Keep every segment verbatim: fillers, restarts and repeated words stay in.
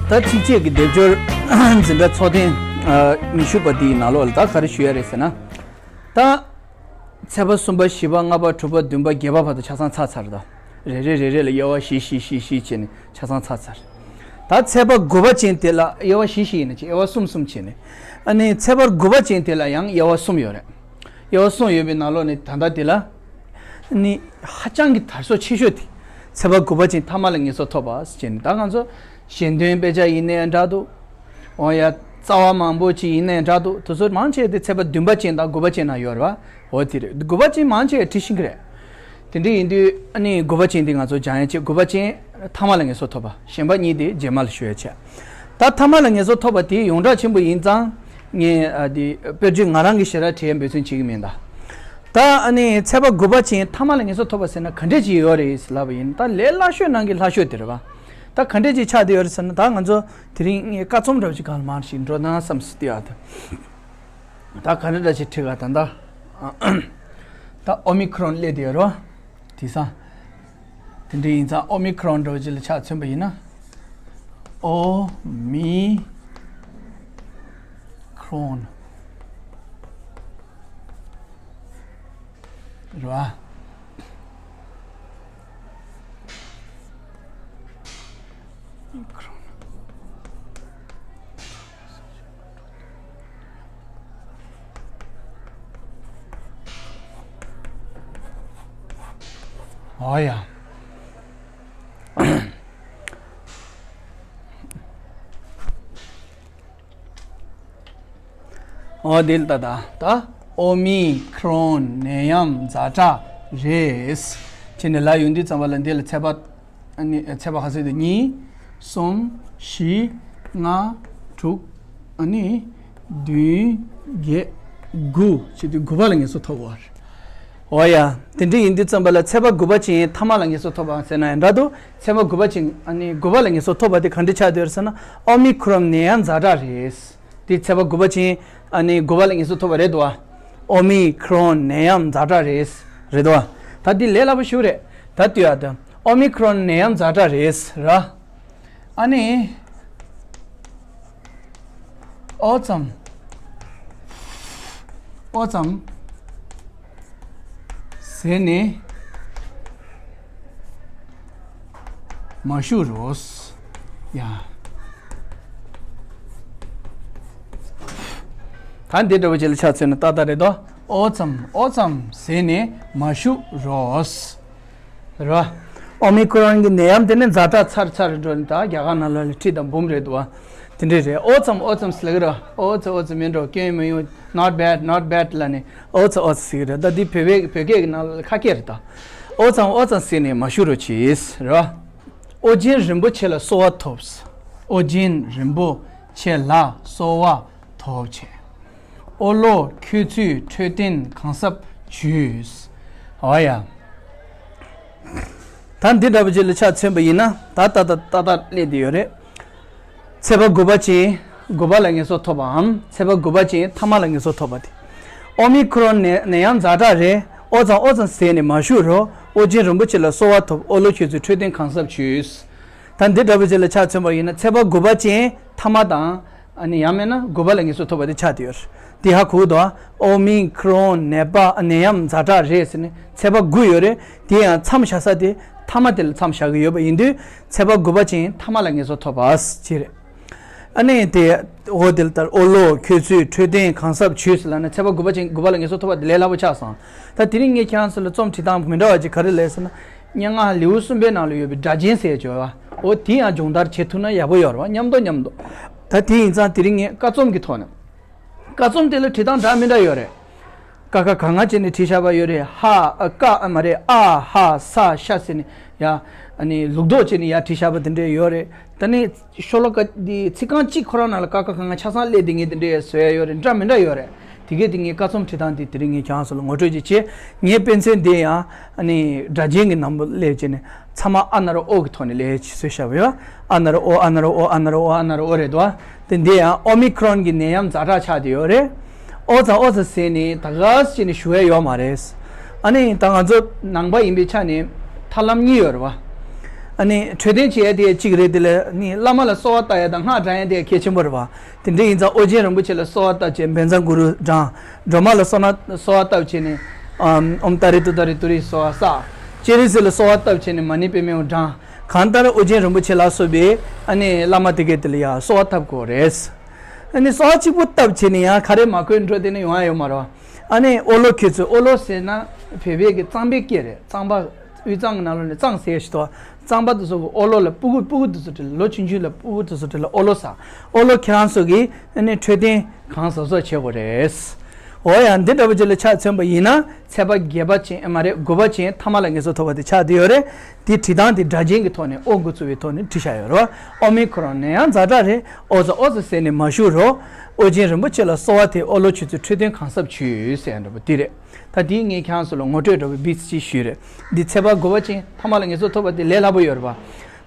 ད་ཚིགས་བཅད་ཀྱི་སྡེབ་སྦྱོར་འཛིན་གྲྭ་ཚོགས་ཐེངས་ཉི་ཤུ་པ་འདིའི་ནང་ལོགས་ལ་ད་ག་རེ་ཞུ་ཡ་རེད་ཟེར་ན། ད་ཚེས་པ་གསུམ་པ་བཞི་པ་ལྔ་པ་དྲུག་པ་བདུན་པ་བརྒྱད་པ་བར་དུ་ཆ་ཚང་ཚར་ཚར་ད། རེ་རེ་རེ་རེ་ལ་དབྱེ་བ་བཞི་བཞི་བཞི་བཞི་བྱས་ནས་ཆ་ཚང་ཚར་ཚར། ད་ཚེས་པ་དགུ་པ་ཅན་དེ་ལ་དབྱེ་བ་བཞི་བཞི་ཡིན་ན་ཅི་དབྱེ་བ་གསུམ་གསུམ་བྱས་ནས། ཨ་ནི་ཚེས་པ་དགུ་པ་ཅན་དེ་ལ་ཡང་དབྱེ་བ་གསུམ་ཡོད་རེད། དབྱེ་བ་གསུམ་ཡོད་པའི་ནང་ལོགས་ནས་ད་ལྟ་དེ་ལ། ནི་ཧ་ཅང་གི་དར་སོ་ཆེ་ཤོས་དེ། ཚེས་པ་དགུ་པ་ཅན་ཐ་མ་ལ་ངེས་སོ་ཐོབ་པ་ཟེར་ནས་ད་ང་ཚོ་ཞལ་འདོན་དཔེ་ཆ་ཡིན་ནའི་འདྲ་འདུག་འོ་ཡ། རྩ་བ་མང་པོ་ཅིག་ཡིན་ནའི་འདྲ་འདུག་དེ་ཚོ་མང་ཆེ་དེ་ཚེས་པ་བདུན་པ་ཅན་དང་དགུ་པ་ཅན་ན་ཡོད་རེད་བ། འོ་དེ་རེད། དགུ་པ་ཅན་མང་ཆེ་བྲིས་ཤིང་གི་རེད། དེ་འདྲ་ཡིན་དུས་ཨ་ནི་དགུ་པ་ཅན་དེ་ང་ཚོ་སྦྱང་ཡ་ཆེད་དགུ་པ་ཅན་ཐ་མ་ལ་ངེས་སོ་ཐོབ་པ་གཞན་པ་གཉིས་དེ་རྗེས་མ་ལ་ཞུ་ཡ་ཆེད། ད་ཐ་མ་ལ་ངེས་སོ་ཐོབ་པ་དེ་ཡོངས་གྲགས་ཆེན་པོ་ཡིན་ཙང་། ངས་ཨ་དེ་དཔེར་བརྗོད་ང་རང་གི་ཞེ་དྲག་བྲིས་ཡ་འབད་བརྩོན་བྱེད་ཀྱི་མིན་ད། ད་ཨ་ནི་ཚེས་པ་དགུ་པ་ཅན་ཐ་མ་ལ་ངེས་སོ་ཐོབ་པ་ཟེར་ན་ག་འདྲས་ཅིག་ཡོད་རེད་ལབ་པ་ཡིན་ད་ལས་སླ་ཤོས་ནང་གི་སླ་ཤོས་དེ་རེད་བ། ད་ག་འདྲས་ཅིག་ཆགས་བསྡད་ཡོད་རེད་ཟེར་ན་ད་ང་ཚོ་དེ་རིང་ངས་ཀ་རྩོམ་འདྲ་བོ་ཅིག་གང་ལ་མང་ཞིག་འགྲོ་ན་བསམ་སྲིད་དེ་ཡོད་ད། ད་ག་འདྲ་འདྲ་ཅིག་བྲིས་ག་ད་ད། ད་ཨོ་མི་ཁྲོན་སླེབས་བསྡད་ཡོད་རེད་བ། དེང་སང་། དེ་འདྲ་ཡིན་ཙང་ཨོ་མི་ཁྲོན་འདྲ་བོ་ཅིག་ལ་ཆ་མཚོན་པ་ཡིན་ན། ཨོ་མི་ཁྲོན། རེད་བ། ཨོ་ཡ། ཨོ་དེ་ལ་ད་ད་ད་ཨོ་མི་ཁྲོན་ནད་ཡམས་ཛ་དྲག་རེད། ཅེས་ནས་ལབ་ཡོང་དུས་ཙམ་པ་ལ་འདི་ལ་ཚེས་པ། ཨ་ནི་ཚེས་པ་ག་ཚོད་དུ་གཉིས། གསུམ། བཞི། ལྔ། དྲུག་ཨ་ནི། བདུན། བརྒྱད། དགུ་བྱེད་དུས་དགུ་པ་ལ་ངེས་སོ་ཐོབ་པ་རེད། འོ་ཡ། དེ་འདྲ་ཡིན་དུས་ཙམ་པ་ལ་ཚེས་པ་དགུ་པ་ཅན་ཐ་མ་ལ་ངེས་སོ་ཐོབ་པ་ཟེར་ན་ཡང་འདྲ་འདུག་ཚེས་པ་དགུ་པ་ཅན་ཨ་ནི་དགུ་པ་ལ་ངེས་སོ་ཐོབ་པ་དེ་ག་འདྲ་ཆགས་བསྡད་ཡོད་རེད་ཟེར་ན་ཨོ་མི་ཁྲོན་ནད་ཡམས་ཛ་དྲག་རེད། དེ་ཚེས་པ་དགུ་པ་ཅན་ཨ་ནི་དགུ་པ་ལ་ངེས་སོ་ཐོབ་པ་རེད་འདུག་བ། ཨོ་མི་ཁྲོན་ནད་ཡམས་ཛ་དྲག་རེད། རེད་འདུག་བ། ད་འདི་ལས་སླ་པོ་ཞིག་རེད། ད་ལྟོས་ཨ་ད། ཨོ་མི་ཁྲོན་ནད་ཡམས་ཛ་དྲག་རེད་ར། ཨ་ནི། ཨོ་ཙམ། ཨོ་ཙམ། ཟེར་ནས། མ་ཞུ་རོགས། ཡ། ད་འདི་འདྲ་བོ་ཅིག་ལ་ཆ་མཚོན་ན་ཏག་ཏག་རེད་དོ། ཨོ་ཙམ་ཨོ་ཙམ་ཟེར་ནས་མ་ཞུ་རོགས། རེད་བ། ཨོ་མི་ཁོ་རང་གི་ནད་ཡམས་དེ་ནི་ཛ་དྲག་ཚར་ཚར་འགྲོ་ནི་ད་རྒྱ་གར་ནང་ལ་ལ་ཁྲི་དང་འབུམ་རེད་འདུག་བ། དེ་འདྲས་རེད། ཨོ་ཙམ་ཨོ་ཙམ་ཟེར་གི་རེད། ཨོ་ཙམ་ཨོ་ཙམ་མིན་འགྲོ་སྐྱོན་མི་ཡོང་། Not bad, not bad ལབ་ནས་ཨོ་ཙམ་ཨོ་ཙམ་ཟེར་གི་རེད། ད་འདི་བོད་པའི་བོད་སྐད་ཀྱི་ནང་ལ་ཁ་སྐད་རེད་ད། ཨོ་ཙམ་ཨོ་ཙམ་ཟེར་ནས་མ་ཞུ་རོགས་གྱིས་རེད་བ། ཨོ་རྒྱན་རིན་པོ་ཆེ་ལ་གསོལ་བ་ཐོབ། ཨོ་རྒྱན་རིན་པོ་ཆེ་ལ་གསོལ་བ་ཐོབ་བྱས། ཨོ་ལོ་ཁྱོད་ཚོས་འཕྲོད་བསྟེན་གང་ཟབ་ཞུས། ཨོ་ཡ། ད་འདི་འདྲ་བོ་ཅིག་ལ་ཆ་མཚོན་པ་ཡིན་ན་ད་ལྟ་ད་ལྟ་ད་སླེབས་བསྡད་ཡོད་རེད། ཚེས་པ་དགུ་པ་ཅན་དགུ་པ་ལ་ངལ་གསོ་ཐོབ་པའམ་ཚེས་པ་དགུ་པ་ཅན་ཐ་མ་ལ་ངལ་གསོ་ཐོབ་པ་དེ། ཨོ་མི་ཁྲོན་ནད་ནད་ཡམས་ཛ་དྲག་རེད། ཨོ་ཙམ་ཨོ་ཙམ་ཟེར་ནས་མ་བཞུགས་རོགས། ཨོ་རྒྱན་རིན་པོ་ཆེ་ལ་གསོལ་བ་ཐོབ། ཨོ་ལོ་ཁྱོད་ཚོས་འཕྲོད་བསྟེན་གང་ཟབ་ཞུས། ད་འདི་འདྲ་བོ་ཅིག་ལ་ཆ་མཚོན་པ་ཡིན་ན་ཚེས་པ་དགུ་པ་ཅན་ཐ་མ་དང་། ཨ་ནི་ཡང་མིན་ན་དགུ་པ་ལ་ངལ་གསོ་ཐོབ་པ་དེ་ཆགས་བསྡད་ཡོད་རེད། དེ་ཧ་གོ་གི་འདུག་ཨ། ཨོ་མི་ཁྲོན་ནད་པ་ནད་ཡམས་ཛ་དྲག་རེད་ཟེར་ནས་ཚེས་པ་དགུ་ཡོད་རེད། དེ་ཡང་མཚམས་བཞག་ས་དེ་ཐ་མ་དེ་ལ་མཚམས་བཞག་གི་ཡོད་པ་ཡིན་དུས་ཚེས་པ་དགུ་པ་ཅན་ཐ་མ་ལ་ངལ་གསོ་ཐོབ་པ་ཅི་རེད། ཨ་ནི་དེ་འོ་དེ་ལ་ལྟར་ཨོ་ལོ་ཁྱོད་ཚོས་འཕྲོད་བསྟེན་གང་ཟབ་བྱོས་ཟེར་ལབ་ན་ཚེས་པ་དགུ་པ་ཅན་དགུ་པ་ལ་ངལ་གསོ་ཐོབ་པ་དེ་ལས་སླ་པོ་ཆགས་སོང་། ད་དེ་རིང་ངས་ཁྱེད་རང་ཚོ་ལ་རྩོམ་བྲིས་སྟངས་མི་འདྲ་བ་ཅིག་ག་རེ་ལབ་ཟེར་ན། སྙན་ངག་ལེའུ་གསུམ་པའི་ནང་ལ་ཡོད་པའི་སྒྲ་གཅན་ཟེར་ཡ་ཅིག་ཡོད་པ། འོ་དེ་ཡང་སྦྱོང་བརྡར་བྱེད་ཐུབ་ན་ཡག་པོ་ཡོད་རེད་བ། མཉམ་དུ་མཉམ་དུ། ད་དེ་ཡིན་ཙང་དེ་རིང་ངས་ཀ་རྩོམ་གྱི་ཐོག་ནས། ཀ་རྩོམ་དེ་ལ་བྲིས་སྟངས་འདྲ་མི་འདྲ་ཡོད་རེད། ཀ་ཁ་ག་ང་བྱས་ནས་བྲིས་བཞག་པ་ཡོད་རེད། ཧ་ཨ་ཀ་ཨ་མ་རེད། ཨ་ཧ་ས་ཤ་ཟེར་ནས་ཡ། ཨ་ནི་ལུགས་ལྡོག་བྱས་ནས་ཡ་བྲིས་བཞག་པ་དེ་འདྲས་ཡོད་རེད། ད་ནི་ཤོ་ལོ་ཀ་འདི་ཚིག་རྐང་གཅིག་ཁོ་རང་ནང་ལ་ཀ་ཁ་ག་ང་ཆ་ཚང་སླེབས་དེ་ངས་དེ་འདྲས་བཟོས་ཡ་ཡོད་རེད། འདྲ་མི་འདྲ་ཡོད་རེད། དེ་གས་དེ་ངས་ཀ་རྩོམ་བྲིས་སྟངས་དེ་དེ་རིང་ངས་ཁྱེད་རང་ཚོ་ལ་ངོ་སྤྲོད་ཅིག་བྱས། ངའི་དཔེ་མཚོན་དེ་ཡང་ཨ་ནི་སྒྲ་གཅན་གྱི་ནང་པོ་སླེབས་བྱས་ནས་ཚང་མ་ཨ་ན་རོ་ཨོ་གི་ཐོག་ནས་སླེབས་བྱས་བཟོས་བཞག་པ་ཡོད། ཨ་ན་རོ་ཨོ་ཨ་ན་རོ་ཨོ་ཨ་ན་རོ་ཨོ་ཨ་ན་རོ་ཨོ་རེད་དོ། དེ་འདི་ཡང་ཨོ་མི་ཁྲོན་གྱི་ནད་ཡམས་ཛ་དྲག་ཆགས་བསྡད་ཡོད་རེད། ཨོ་ཙམ་ཨོ་ཙམ་ཟེར་ནས་ད་ག་སེ་བྱས་ནས་ཞུ་ཡ་ཡོད་མ་རེད། ཨ་ནི་ད་ང་ཚོ་ནང་པ་ཡིན་པའི་ཆ་ནས་ཐབས་ལམ་གཉིས་ཡོད་རེད་བ། ཨ་ནི་འཕྲོད་བསྟེན་བྱེད་ཡ་དེ་གཅིག་རེད། དེ་ལ་ནི་བླ་མ་ལ་གསོལ་བ་བཏབ་ཡ་དང་སྔགས་བགྲང་ཡ་དེ་གལ་ཆེན་པོ་རེད་བ། དེ་འདྲ་ཡིན་ཙང་ཨོ་རྒྱན་རིན་པོ་ཆེ་ལ་གསོལ་བ་བཏབ་བྱས་བཛྲ་གུ་རུ་བགྲང་། སྒྲོལ་མ་ལ་གསོལ་ན་གསོལ་བ་བཏབ་བྱས་ནས་ཨམ་ཨོཾ་ཏཱ་རེ་ཏུཏྟཱ་རེ་ཏུ་རེ་གསོལ་བ་བསགས། སྤྱན་རས་གཟིགས་ལ་གསོལ་བ་བཏབ་བྱས་ནས་མ་ཎི་པདྨེ་བགྲང་། གང་ལྟར་ཨོ་རྒྱན་རིན་པོ་ཆེ་ལ་སོགས་པའི་ཨ་ནི་བླ་མ་དེ་གས་དེ་ལ་ཡ་གསོལ་བ་བཏབ་དགོས་རེད། ཨ་ནི་གསོལ་བ་གཅིག་པོ་བཏབ་བྱས་ནས་ཡང་ག་རེ་མ་གོན་འགྲོ་དེ་ནི་ཡོང་ཡ་ཡོད་མ་རེད་བ། ཨ་ནི་ཨོ་ལོ་ཁྱེད་ཚོས། ཨོ་ལོ་ཟེར་ན་བོད་པའི་གི་རྩང་པའི་སྐད་རེད། རྩང་པ། དབུས་གཙང་གི་ནང་ལོགས་ནས་རྩང་ཟེར་ཞིག་ཏོ། རྩང་པ་དེ་ཚོ་གི་ཨོ་ལོ་ལ་སྤུ་གུ། སྤུ་གུ་དེ་ཚོ་དེ་ལ་ལོ་ཆུང་ཆུང་ལ་སྤུ་གུ་དེ་ཚོ་དེ་ལ་ཨོ་ལོ་ཟེར། ཨོ་ལོ་ཁྱེད་རང་ཚོ་གིས་ཨ་ནི་འཕྲོད་བསྟེན་གང་གཟབ་གཟབ་བྱེད་དགོས་རེད། འོ་ཡ། འདི་འདྲ་པོ་ཅིག་ལ་ཆ་མཚོན་པ་ཡིན་ན་ཚེས་པ་བརྒྱད་པ་ཅན། ཨ་མ་རེད། དགུ་པ་ཅན་ཐ་མ་ལ་ངེས་སོ་ཐོབ་པ་དེ་ཆགས་བསྡད་ཡོད་རེད། དེ་བྲིས་སྟངས་དེ་སྒྲ་གཅན་གྱི་ཐོག་ནས་ཨོ་འགོ་བཙུགས་པའི་ཐོག་ནས་བྲིས་བཞག་ཡོད་རེད་བ། ཨོ་མི་ཁོ་རོན་ནད་ཡམས་ཛ་དྲག་རེད། ཨོ་ཛ་ཨོ་ཛ་ཟེར་ནས་མ་བཞུགས་རོགས། ཨོ་རྒྱན་རིན་པོ་ཆེ་ལ་གསོལ་བ་དེ། ཨོ་ལོ་ཁྱེད་ཚོས་འཕྲོད་བསྟེན་གང་གཟབ་བྱོས་ཟེར་ཡ་འདྲ་པོ་དེ་རེད། ད་དེ་ངས་ཁྱེད་རང་ཚོ་ལ་ངོ་སྤྲོད་འདྲ་པོ་བིས་ཅིག་ཞུས་རེད། འདི་ཚེས་པ་དགུ་པ་ཅན་ཐ་མ་ལ་ངེས་སོ་ཐོབ་པ་དེ་ལས་སླ་པོ་ཡོད་རེད་བ།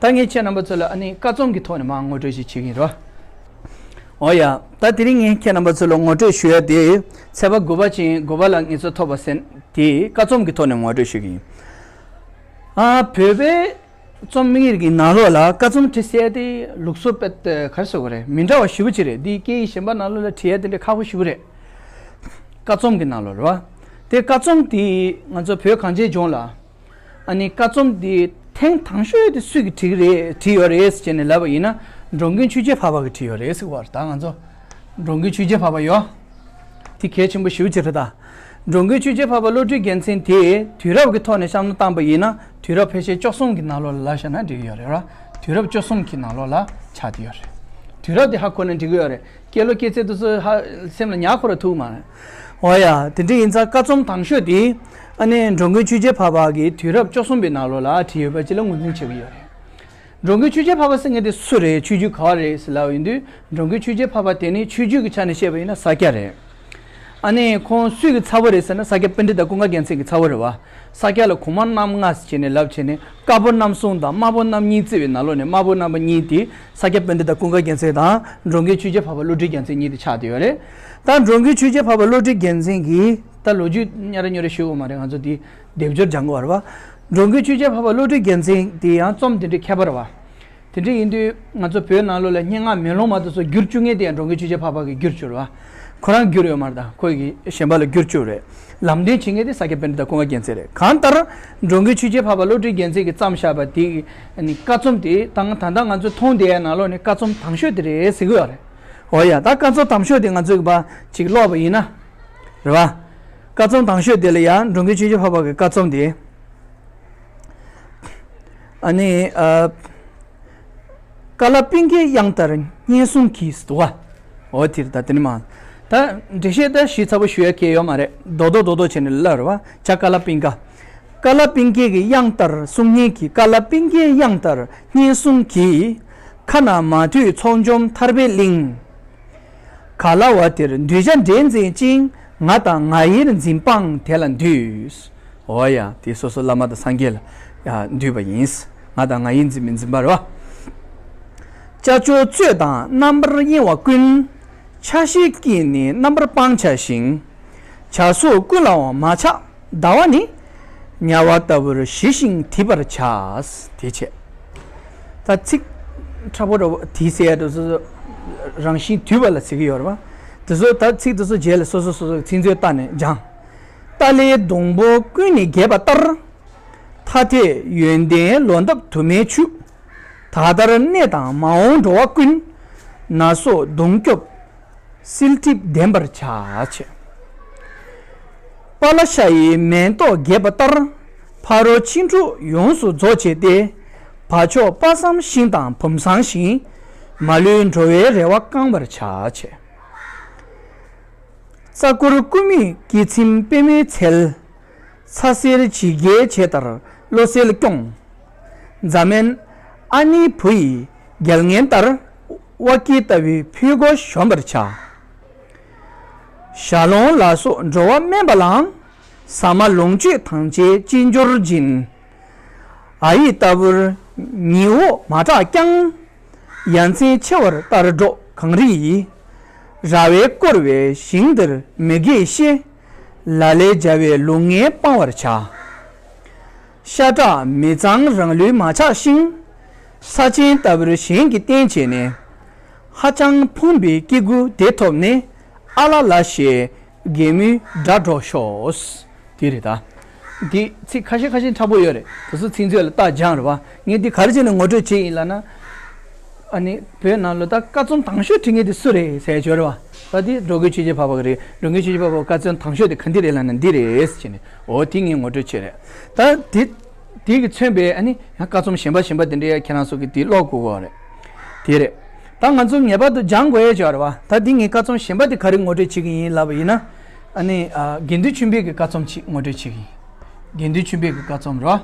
ད་ངས་ཁྱེད་རྣམ་པ་ཚོ་ལ་ཨ་ནི་ཀ་ཙོམ་གྱི་ཐོག་ནས་མར་ངོ་སྤྲོད་ཞིག་བྱེད་ཀྱི་ཡིན་རོ། འོ་ཡ། ད་དེ་རིང་ངས་ཁྱེད་རྣམ་པ་ཚོ་ལ་ངོ་སྤྲོད་ཞུ་ཡ་དེ། ཚེས་པ་དགུ་པ་ཅན་དགུ་པ་ལ་ངེས་སོ་ཐོབ་པ་ཟེར་དེ་ཀ་ཙོམ་གྱི་ཐོག་ནས་ངོ་སྤྲོད་ཞུ་གི་ཡིན། ཨ། བོད་པའི་རྩོམ་ཡིག་གི་ནང་ལོགས་ལ་ཀ་ཙོམ་བྲི་ཟེར་དེ་ལུགས་སྲོལ་དཔེ་ག་རེ་ཟེར་དགོས་རེད། མི་འདྲ་བ་ཞེ་པོ་ཅིག་རེད། འདི་སྐད་ཡིག་གཞན་པ་ནང་ལོགས་ལ་བྲི་ཡ་དེ་འདྲ་ཁག་པོ་ཞེ་པོ་རེད། ཀ་ཙོམ་གྱི་ནང་ལོགས་རེད་བ། དེ་ཀ་ཙོམ་དེ་ང་ཚོ་བོད་གངས་ཅན་ལྗོངས་ལ། ཨ་ནི་ཀ་ཙོམ་དེ་ཐེངས་དང་ཤོས་དེ་སུ་གིས་བྲིས་རེད། བྲིས་ཡོད་རེད་ཟེར་ནས་ལབ་པ་ཡིན་ན། འགྲོ་མགོན་ཆོས་རྒྱལ་འཕགས་པ་གིས་བྲིས་ཡོད་རེད་ཟེར་བ་རེད། ད་ང་ཚོ་འགྲོ་མགོན་ཆོས་རྒྱལ་འཕགས་པ་ཡོད། དེ་གལ་ཆེན་པོ་ཞེ་པོ་ཅིག་རེད་ད། འགྲོ་མགོན་ཆོས་རྒྱལ་འཕགས་པ་བློ་གྲོས་རྒྱལ་མཚན་དེ་དུས་རབས་ཀྱི་ཐོག་ནས་བཤམས་ན་བཏང་པ་ཡིན་ན། དུས་རབས་ཕལ་ཆེར་བཅུ་གསུམ་གྱི་ནང་ལོགས་ལ་བཞག་ན་འགྲིག་གི་ཡོད་རེད་ར། དུས་རབས་བཅུ་གསུམ་གྱི་ནང་ལོགས་ལ་ཆགས་བསྡད་ཡོད་རེད། དུས་རབས་དེ་ཧ་གོ་ན་འགྲིག་གི་ཡོད་རེད། སྐྱེས་ལོ་སྐྱེས་ཚེས་དེ་ཚོ་ཧ་སེམས་ལ་ཉར་ཁོ་ར་ཐུབ་མ་རེད། འོ་ཡ། དེ་འདྲ་ཡིན་ཙང་ཀ་ཙོམ་དང་ཤོས་དེ་ཨ་ནི་འགྲོ་མགོན་ཆོས་རྒྱལ་འཕགས་པ་གིས་དུས་རབས་བཅུ་གསུམ་པའི་ནང་ལོགས་ལ་བྲིས་ཡོད་པ་ཅིག་ལ་ངོས་འཛིན་བྱེད་ཀྱི་ཡོད་རེད། འགྲོ་མགོན་ཆོས་རྒྱལ་འཕགས་པ་ཟེར་མཁན་དེ་སུ་རེད། ཆོས་བརྒྱུད་ག་བ་རེད་ཟེར་ལབ་ཡོང་དུས། འགྲོ་མགོན་ཆོས་རྒྱལ་འཕགས་པ་དེ་ནི་ཆོས་བརྒྱུད་ཀྱི་ཆ་ནས་བཤད་པ་ཡིན་ན་ས་སྐྱ་རེད། ཨ་ནི་ཁོང་སུ་གི་ཚ་བོ་རེད་ཟེར་ན་ས་སྐྱ་པཎྜི་ཏ་ཀུན་དགའ་རྒྱལ་མཚན་གྱི་ཚ་བོ་རེད་བ། ས་སྐྱ་ལ་གོང་མ་རྣམ་ལྔ་ཟེར་བྱས་ནས་ལབ་བྱས་ནས་དཀར་པོ་རྣམ་གསུམ་དང་དམར་པོ་རྣམ་གཉིས་བརྩི་བའི་ནང་ལོགས་ནས་དམར་པོ་རྣམ་པ་གཉིས་དེ་ས་སྐྱ་པཎྜི་ཏ་ཀུན་དགའ་རྒྱལ་མཚན་དང་འགྲོ་མགོན་ཆོས་རྒྱལ་འཕགས་པ་བློ་གྲོས་རྒྱལ་མཚན་གཉིས་དེ་ཆགས་བསྡད་ཡོད་རེད། ད་འགྲོ་མགོན་ཆོས་རྒྱལ་འཕགས་པ་བློ་གྲོས་རྒྱལ་མཚན་གྱིས། ད་ལོ་རྒྱུས་རྙོག་དྲ་རྙོག་དྲ་ཞུ་དགོས་མ་རེད། ང་ཚོ་དེ་སྡེབ་སྦྱོར་སྦྱང་དགོས་རེད་བ། འགྲོ་མགོན་ཆོས་རྒྱལ་འཕགས་པ་བློ་གྲོས་རྒྱལ་མཚན་དེ་ཡང་རྩོམ་དེ་འདྲའི་མཁས་པ་རེད་བ། དེ་འདྲ་ཡིན་དུས་ང་ཚོ་བོད་ནང་ལོགས་ལ་སྙན་ངག་མེ་ལོང་མ་དེ་ཚོ་བསྒྱུར་བཅུག་མཁན་དེ་ཡང་འགྲོ་མགོན་ཆོས་རྒྱལ་འཕགས་པ་གིས་བསྒྱུར་བཅུག་རེད་བ། ཁོ་རང་བསྒྱུར་ཡོད་མ་རེད། ད་ཁོ་གིས་གཞན་པ་ལ་བསྒྱུར་བཅུག་རེད། ལམ་སྟོན་བྱེད་མཁན་དེ་ས་སྐྱ་པཎྜི་ཏ་ཀུན་དགའ་རྒྱལ་མཚན་རེད། གང་ལྟར་འགྲོ་མགོན་ཆོས་རྒྱལ་འཕགས་པ་བློ་གྲོས་རྒྱལ་མཚན་གྱིས་བརྩམས་བཞག་པ་དེ་ནི་ཀ་ཙོམ་དེ་ད་ད་ལྟ་ང་ཚོ་མཐོང་བསྡད་ཡ་ནང་ལོགས་ནས་ཀ་ཙོམ་དང་ཤོས་དེ་རེད་ཟེར་གི་ཡོད་རེད། འོ་ཡ། ད་ཀ་ཙོམ་དང་ཤོས་དེ་ང་ཚོས་གི་བ་ཅིག་ཀློག་པ་ཡིན་ན། རེད་བ། ཀ་ཙོམ་དང་ཤོས་དེ་ལ་ཡང་འགྲོ་མགོན་ཆོས་རྒྱལ་འཕགས་པ་གི་ཀ་ཙོམ་དེ། ཨ་ནི་ཨ། ཀ་ལ་པིང་ཀའི་དབྱངས་ལྟར་སྙན་གསུང་གིས་འདུག་བ། འོ་དེ་རེད། ད་དེ་ནི་མ། ད་འགྲེལ་བཤད་ད་ཞིབ་ཚགས་པོ་ཞུ་ཡ་གལ་ཡོད་མ་རེད། རྡོག་རྡོག་རྡོག་རྡོག་བྱས་ནས་ལབ་རེད་བ། བྱ་ཀ་ལ་པིང་ཀ། ཀ་ལ་པིང་ཀའི་གི་དབྱངས་ལྟར་གསུང་སྙན་གྱིས། ཀ་ལ་པིང་ཀའི་དབྱངས་ལྟར་སྙན་གསུང་གིས། ཁ་ན་མ་ཐོས་ཚོགས་འཇོམས་ཐར་པའི་གླིང་། ག་ལ་བ་དེར་གདུལ་བྱ་འདྲེས་འཛིན་ཅིང་། ང་དང་ང་ཡིར་འཛིན་སྤངས་དེ་ལ་འདུད། འོ་ཡ། དེ་སོ་སོ་བླ་མ་དང་སངས་རྒྱས་ལ་ཡ་འདུད་པ་ཡིན། ང་དང་ང་ཡིར་འཛིན་མི་འཛིན་པར་བ། ཅ་ཅོ་རྩོད་དང་རྣམ་པར་གཡེང་བ་ཀུན། ཆ་ཤས་ཀྱིས་ནི་རྣམ་པར་སྤང་བྱ་ཞིང་། བྱ་སོགས་ཀུན་ལའང་མ་ཆགས་ཟླ་བ་ནི། དམྱལ་བ་ལྟ་བུར་ཞི་ཞིང་དིབ་པར་བྱ། དེ་བྱས། ད་ཚིག་ཕྲ་པོ་འདྲ་བོ་དེ་ཟེར་ཡ་དེ་ཚོ་རང་བཞིན་དུལ་བ་ལ་ཟེར་གྱི་ཡོད་རེད་བ། དེ་ཚོ་ད་ཚིག་དེ་ཚོ་རྗེས་ལ་སོ་སོ་སོ་སོ་ཚིག་མཛོད་བལྟས་ནས་སྦྱང་། ཏཱ་ལའི་སྡོང་པོ་ཀུན་ནི་རྒྱས་པ་ལྟར། ཐ་དད་ཡོན་ཏན་ལོ་འདབ་དུ་མས་འཁྱུད། ད་ལྟར་གནས་དང་མ་འོངས་འགྲོ་བ་ཀུན། ན་སོགས་གདུང་སྐྱོབ་བསིལ་གྲིབ་ལྡན་པར་བྱ། ཞེས། པཱ་ལ་ཤ་ཡི་མེ་ཏོག་རྒྱས་པ་ལྟར། ཕ་རོལ་ཕྱིན་དྲུག་ཡོངས་སུ་རྫོགས་བྱས་ཏེ། བ་མཆོག་དཔག་བསམ་ཤིང་དང་བུམ་བཟང་བཞིན། མ་ལུས་འགྲོ་བའི་རེ་བ་བསྐང་བར་བྱ། ཞེས། རྩ་འཁོར་ཀུ་མུད་ཀྱིས་ཚིམ་པདྨོའི་ཚལ། ཚ་ཟེར་བྱི་རྒྱལ་བྱས་ལྟར་བློ་གསལ་སྐྱོང་། རྫ་སྨན་ཨ་ནི་བུ་ཡི་རྒྱལ་ངན་ལྟར། དབའ་སྐྱིད་ལྟ་བུའི་ཕུད་གོ་གཞོམ་པར་བྱ། ཞལ་ལོང་ལ་སོགས་འགྲོ་བ་དམན་པ་ལའང་། ཟ་མ་ལོངས་སྤྱོད་ཐམས་ཅད་ཅི་འབྱོར་སྦྱིན། ཨ་ཡིག་ལྟ་བུར་ཉི་འོད་མ་གྲགས་ཀྱང་། ཡ་མཚན་ཆེ་བར་ལྟར་སྒྲོག་གངས་རི་ཡི། ར་བས་བསྐོར་བའི་ཞིང་འདིར་མི་དགེ་ཤེས། ལ་ལས་བྱ་བའི་ལུགས་ངན་སྤང་བར་བྱ། ཤ་ཁྲག་མི་གཙང་རང་ལུས་མ་ཆགས་ཤིང་། ས་ཆེན་ལྟ་བུར་གཞན་གྱིས་བསྟེན་བྱས་ནས། ཧ་ཅང་ཕོངས་པའི་སྐྱེ་དགུ་དེ་ཐོབ་ནས། ཨ་ལ་ལ་ཞེས་གད་མོའི་སྒྲ་སྒྲོགས་ཤོག་དེ་རེད་ད། འདི་ཚིག་ཁ་ཤས་ཁ་ཤས་འཁྲབ་པོ་ཡོད་རེད། དེ་ཚོ་ཚིག་མཛོད་ལ་ལྟ་སྦྱངས་རེད་བ། ངས་འདི་ག་རེ་བྱས་ནས་ངོ་སྤྲོད་བྱེད་ཡིན་ལབ་ན། ཨ་ནི་བོད་ནང་ལོ་ལྟར་ཀ་རྩོམ་དང་ཤོས་བྲིས་མཁན་དེ་སུ་རེད་ཟེར་ཡོད་རེད་བ། ད་འདི་འགྲོ་མགོན་ཆོས་རྒྱལ་འཕགས་པ་གི་རེད། འགྲོ་མགོན་ཆོས་རྒྱལ་འཕགས་པ་ཀ་རྩོམ་དང་ཤོས་དེ་ག་འདི་རེད་ལབ་ན་འདི་རེད་ཟེར་ནས། འོ་དེ་ངས་ངོ་སྤྲོད་བྱས་རེད། ད་དེ་དེ་གི་མཚོན་པའི་ཨ་ནི་ཡང་ཀ་རྩོམ་གཞན་པ་གཞན་པ་དེ་འདྲའི་ཁྱེད་རང་ཚོ་གི་དེ་ཀློག་དགོས་ཀྱི་རེད། དེ་རེད། ད་ང་ཚོ་ངེས་པར་དུ་སྦྱང་དགོས་ཡས་ཅིག་ཡོད་རེད་བ། ད་འདི་ངས་ཀ་རྩོམ་གཞན་པ་དེ་ག་རེ་ངོ་སྤྲོད་བྱེད་ཀྱི་ཡིན་ལབ་པ་ཡིན་ན། ཨ་ནི་ཨ་དགེ་འདུན་ཆོས་འཕེལ་གྱི་ཀ་རྩོམ་ཅིག་ངོ་སྤྲོད་བྱེད་ཀྱི་ཡིན། དགེ་འདུན་ཆོས་འཕེལ་གྱི་ཀ་རྩོམ་རེད་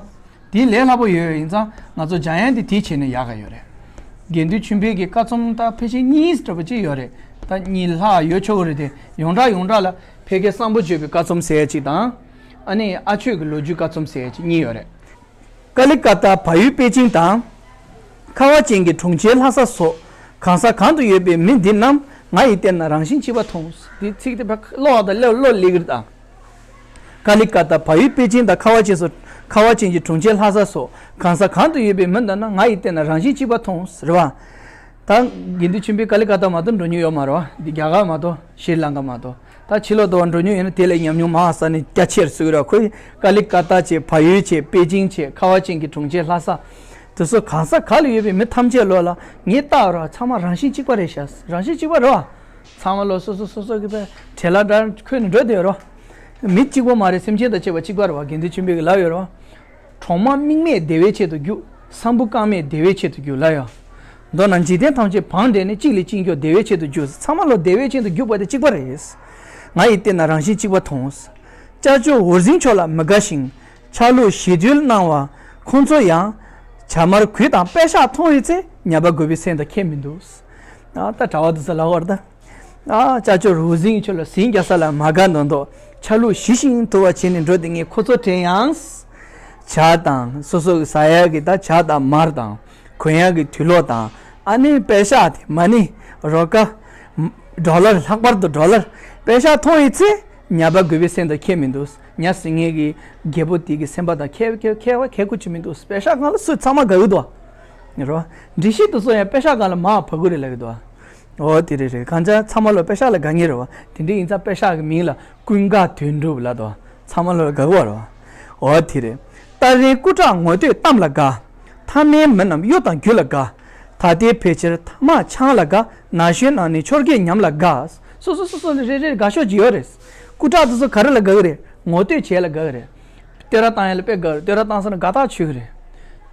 བ། དེ་ལས་སླ་པོ་ཡོད་ཡིན་ཙང་ང་ཚོ་སྦྱང་ཡས་དེ་དེ་བྱས་ན་ཡག་ག་ཡོད་རེད། དགེ་འདུན་ཆོས་འཕེལ་གྱི་ཀ་རྩོམ་ད་ཕལ་ཆེར་གཉིས་འདྲ་པོ་ཅིག་ཡོད་རེད། ད་གཉིས་ལྷག་ཡོད་ཆོག་གི་རེད་དེ། ཡོངས་གྲགས་ཡོངས་གྲགས་ལ་ཕལ་སྐད་གསང་ཕོ་བརྗོད་པའི་ཀ་རྩོམ་ཟེར་ཡས་ཅིག་དང་། ཨ་ནི་ཨ་ཆོས་ཀྱི་ལོ་རྒྱུས་ཀ་རྩོམ་ཟེར་ཡས་ཅིག་གཉིས་ཡོད་རེད། ཀ་ལི་ཀ་ཏ་བལ་ཡུལ་པེ་ཅིང་དང་། ཁ་བ་ཅན་གྱི་གྲོང་ཁྱེར་ལྷ་ས་སོགས་གང་ས་གང་དུ་ཡོད་པའི་མི་འདི་རྣམས་ང་ཡིས་བལྟས་ན་རང་བཞིན་གཅིག་པ་མཐོང་། འདི་ཚིག་དེ་ཕར་ཀློག་དང་ཀློག་ཀློག་ལེགས་རེད་ད། ཀ་ལི་ཀ་ཏ་བལ་ཡུལ་པེ་ཅིང་དང་ཁ་བ་ཅན་སོགས། ཁ་བ་ཅན་གྱི་གྲོང་ཁྱེར་ལྷ་ས་སོགས་གང་ས་གང་དུ་ཡོད་པའི་མི་འདི་རྣམས་ང་ཡིས་བལྟས་ན་རང་བཞིན་གཅིག་པ་མཐོང་། རེད་བ། ད་དགེ་འདུན་ཆོས་འཕེལ་ཀ་ལི་ཀ་ཏ་མ་གཏོགས་འགྲོ་མྱོང་ཡོད་མ་རེད་བ། འདི་རྒྱ་གར་མ་གཏོགས་ཤྲི་ལང་ཀ་མ་གཏོགས། ད་ཕྱི་ལོགས་དུ་བ་འགྲོ་མྱོང་ཡོད་ན་དེ་ལས་ཉམས་མྱོང་མང་ས་ནས་རྒྱ་ཆེར་གསུངས་ར། ཁོས་ཀ་ལི་ཀ་ཏ་བྱས། བལ་ཡུལ་བྱས། པེ་ཅིང་བྱས། ཁ་བ་ཅན་གྱི་གྲོང་ཁྱེར་ལྷ་ས། དེ་ཚོ་གང་ས་ག་ལ་ཡོད་པའི་མི་ཐམས་ཅད་ལོ་ལ་ངས་བལྟ་ར། ཚང་མ་རང་བཞིན་གཅིག་པ་རེད་ཤག་རང་བཞིན་གཅིག་པ་རེད་བ། ཚང་མ་ལོ་སོ་སོ་སོ་སོ་གི་བྲེལ་བ་འདྲ་ཁོལ་ནས་འགྲོ་བསྡད་ཡོད་ར། མི་གཅིག་པ་མ་རེད། སེམས་ཅན་དང་བཅས་པ་གཅིག་པ་རེད་བ། དགེ་འདུན་ཆོས་འཕེལ་གྱིས་ལབ་ཡོད་ར། གྲོག་མ་དམིགས་མེད་བདེ་བའི་ཆེད་དུ་རྒྱུག །ས་འབུ་རྐང་མེད་བདེ་བའི་ཆེད་དུ་རྒྱུག །ལབ་ཡོད། མདོར་ན་འཇིག་རྟེན་ཐམས་ཅད་བང་བསྒྲིགས་ནས་གཅིག་ལས་གཅིག་མགྱོགས་བདེ་བའི་ཆེད་དུ་རྒྱུག །ཚང་མ་ལོ་བདེ་བའི་ཆེད་དུ་རྒྱུག་པ་དེ་གཅིག་པ་རེད། ང་ཡིས་བལྟས་ན་རང་བཞིན་གཅིག་པ་མཐོང་། ཅ་ཅོ་འུར་ཟིང་ཕྱོགས་ལ་མི་དགའ་ཞིང་། ཆ་ལུགས་ཞི་དུལ་སྣང་བ་ཁོང་ཚོ་ཡང་། བྱ་དམར་གོས་དང་པད་ཤག་མཐོང་བའི་ཚེ་ཉ་པ་རྒོད་པོའི་སེམས་དང་ཁྱད་མི་འདུག །ཨ་ད་གྲྭ་བ་དེ་ཚོ་ལབ་པ་རེད་ད། ཨ་ཅ་ཅོ་འུར་ཟིང་ཁྱོད་ལ་ཟིང་རྒྱག་ས་ལ་མ་དགའ་མདོག་མདོག །ཆ་ལུགས་ཞི་ཞིང་དུལ་བ་བྱས་ནས་འགྲོ་དེ་ངས་ཁོ་ཚོ་དྲན་ཡང་། ཇ་དང་སོ་སོ་གི་ཟ་ཡག་གི་ད་ཇ་དང་མར་དང་། གོན་ཡག་གི་དུག་ལོག་དང་། ཨ་ནི་པད་ཤག་དེ་མ་ཎི་རོ་ཀ་ཌོ་ལར། ལྷག་པར་དུ་ཌོ་ལར། པད་ཤག་མཐོང་བའི་ཚེ་ཉ་པ་རྒོད་པོའི་སེམས་དང་ཁྱད་མི་འདུག །ཉ་ཟིང་ངེ་གི་རྒད་པོ་དེ་གི་སེམས་པ་དང་ཁྱད་ཁྱད་ཁྱད་པར་ཁྱད་ཁུ་ཆུ་མི་འདུག །པད་ཤག་སྒང་ལ་སུ་ཚང་མ་དགའ་གི་འདུག་རེད་བ། འགྲེལ་བཤད་དེ་ཚོ་ཡང་པད་ཤག་སྒང་ལ་མར་བབས་ཀྱི་རེད་ལབ་ཀྱི་འདུག །འོ་དེ་རེད་རེད། གང་ཅག་ཚང་མ་ལོ་པད་ཤག་ལ་དགའ་ངེས་རེད་བ། དེ་འདྲ་ཡིན་ཙང་པད་ཤག་གི་མིང་ལ་ཀུན་དགའ་དོན་གྲུབ་ལབ་འདུག །ཚང་མ་ལོ་ལ་དགའ་གི་རེད་བ། འོ་དེ་རེད། སྟ་རེའི་སྐུ་དྲག་ངོ་བསྟོད་གཏམ་ལ་དགའ། ཐ་མལ་མི་རྣམས་གཡོ་དང་སྒྱུ་ལ་དགའ། ད་ལྟའི་ཕལ་ཆེར་ཐ་མག་ཆང་ལ་དགའ། ན་གཞོན་རྣམས་ནི་འཆོར་སྐྱེས་ཉམས་ལ་དགའ། སོ་སོ་སོ་སོ་ལ་རེ་རེ་དགའ་ཕྱོགས་ཅིག་ཡོད་རེད། སྐུ་དྲག་དེ་ཚོ་ག་རེ་ལ་དགའ་གི་རེད། ངོ་བསྟོད་བྱེད་ལ་དགའ་གི་རེད། བསྟོད་ར་བཏང་ཡ་ལ་དཔེ་དགའ་གི་རེད། བསྟོད་ར་བཏང་སོང་ན་དགའ་ཐག་ཆོད་གི་རེད།